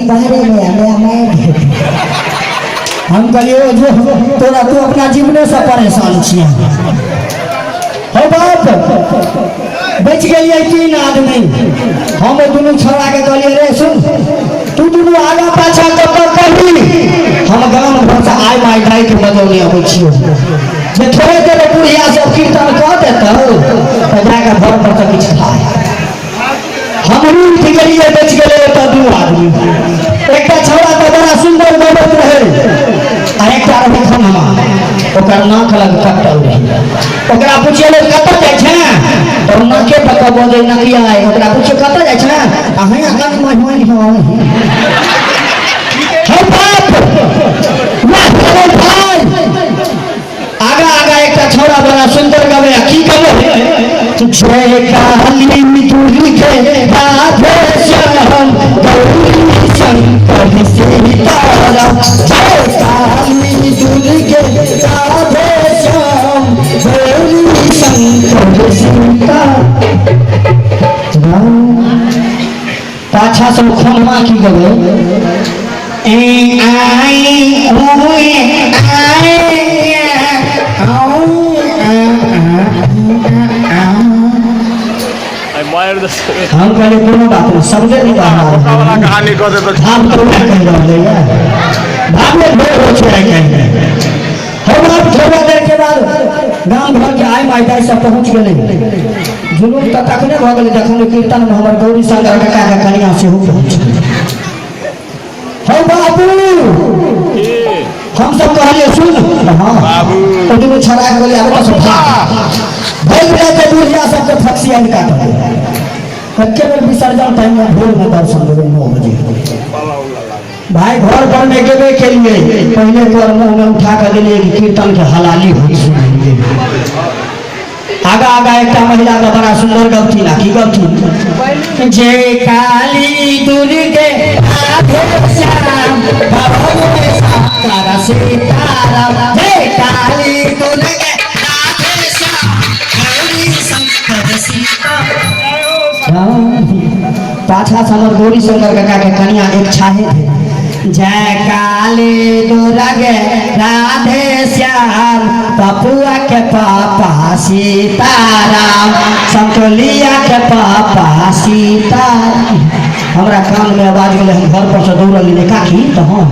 बाहरे गया गया मैं। हम कहलिए जो तोरा तू अपना जीवने से परेशान छियै। हो बाप, बचि गेलियै 3 आदमी। हम ओहि दुनू छौड़ाके कहलियै, रे सुन, तू दुनू आगा पाछा कऽ कऽ कही, हम गाम घरसँ आइ माइ दाइके बजौने अबै छियौ जे थोड़े देर बुढ़िया सब कीर्तन कऽ देतौ तऽ जाकऽ घर पर तऽ किछु खाय। हमहूँ उठि गेलियै, बचि गेलै ओतऽ 2 आदमी। एकटा छौड़ा तऽ बड़ा सुन्दर गबैत रहै आ एकटा रहै खम्हा, ओकर नाक लग कटल रहै। ओकरा पुछियै लोक कतऽ जाइ छै तऽ ओ नाके दऽ कऽ बजै नकिया। ओकरा पुछियै कतऽ जाइ छै, आ हैया कनि महि हे बाप वाह रे भाई। आगा आगा एकटा छौड़ा बड़ा सुन्दर गबै आ की गबै, जय काली दुर्गे राधे श्याम गौरी शंकर सीताराम, जय काली दुर्गे राधे श्याम गौरी शंकर सीताराम। पाछा से खोनमा की गबै, ए आई ओए आई हम कहलिए कोनो बात नहीं, समझे नहीं वाला कहानी कह देते। भाव तो उएह कहि रहलै यऽ, भावे ढेर होइ छै आइ काल्हि। हम आब थोड़ा देर के बाद गाम घर के आइ माइ दाइ सब पहुँच गेलै। जुलूस तऽ तखने भऽ गेलै जखन कीर्तन में हमर गौरी शंकर काका के कनिया सेहो पहुँच गेलै। हौ बाबू, हम सब कहलिए सुन, हाँ बाबू। ओ दुनू छड़ा के कहलिए आब एतऽ से भाग। भागि जाइ तऽ बुढ़िया सबके फक्सियान काटल। एके बेर विसर्जन टाइम में भोर में दर्शन देबै 9 बजे। भाई घर पर में गेबे केलिए, पहले तोर मुंह में उठा के देलिए कि कीर्तन के हलाली होइ छै। आगा आगा एकटा महिला के बड़ा सुंदर गवथिन आ की गवथिन, जय काली दुर्गे राधे श्याम भगवान शंकर सीताराम, जय काली दुर्गे राधे श्याम गौरी शंकर सीताराम। पाछा से हमर गौरी शंकर काका के कनिया एक छाहे थे, जय काली दुर्गे राधे श्याम पपुआ के पापा सीताराम संतोलिया के पापा सीताराम। हमरा कान में आवाज गेलै, हम घर पर से दौड़ल गेलियै, काकी तऽ हाँ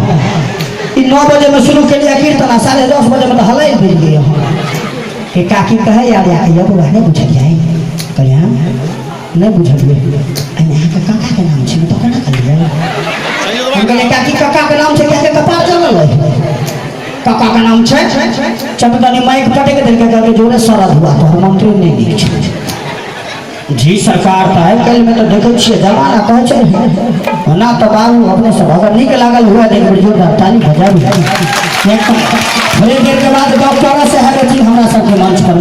ई 9 बजे में शुरू केलियै कीर्तन आ 10:30 बजे में तऽ हलै बुझि गेलियै हम कि काकी कहै यार या कहिया बौआ नहि बुझलियै, कहलियै हाँ नहि बुझलियै, एहिमे अहाँके काका के नाम छै तऽ केना कहलियै? हम कहलियै काकी काका के नाम छै कि अहाँके कपार जलल है? काका के नाम छै। चटदनी माइक पटक देलकै, कहलकै जोरे सरद हुआ तोहर मंत्री नहि नीक छै। जी सरकार, तऽ आइ काल्हिमे तऽ देखै छियै जमाना कहै छै ओना तऽ बाबू अपने सब अगर नीक लागल हुए तऽ एक बेर जोरदार ताली बजाबू। थोड़े देर के बाद डॉक्टर साहब एथिन हमरा सबके मंच पर।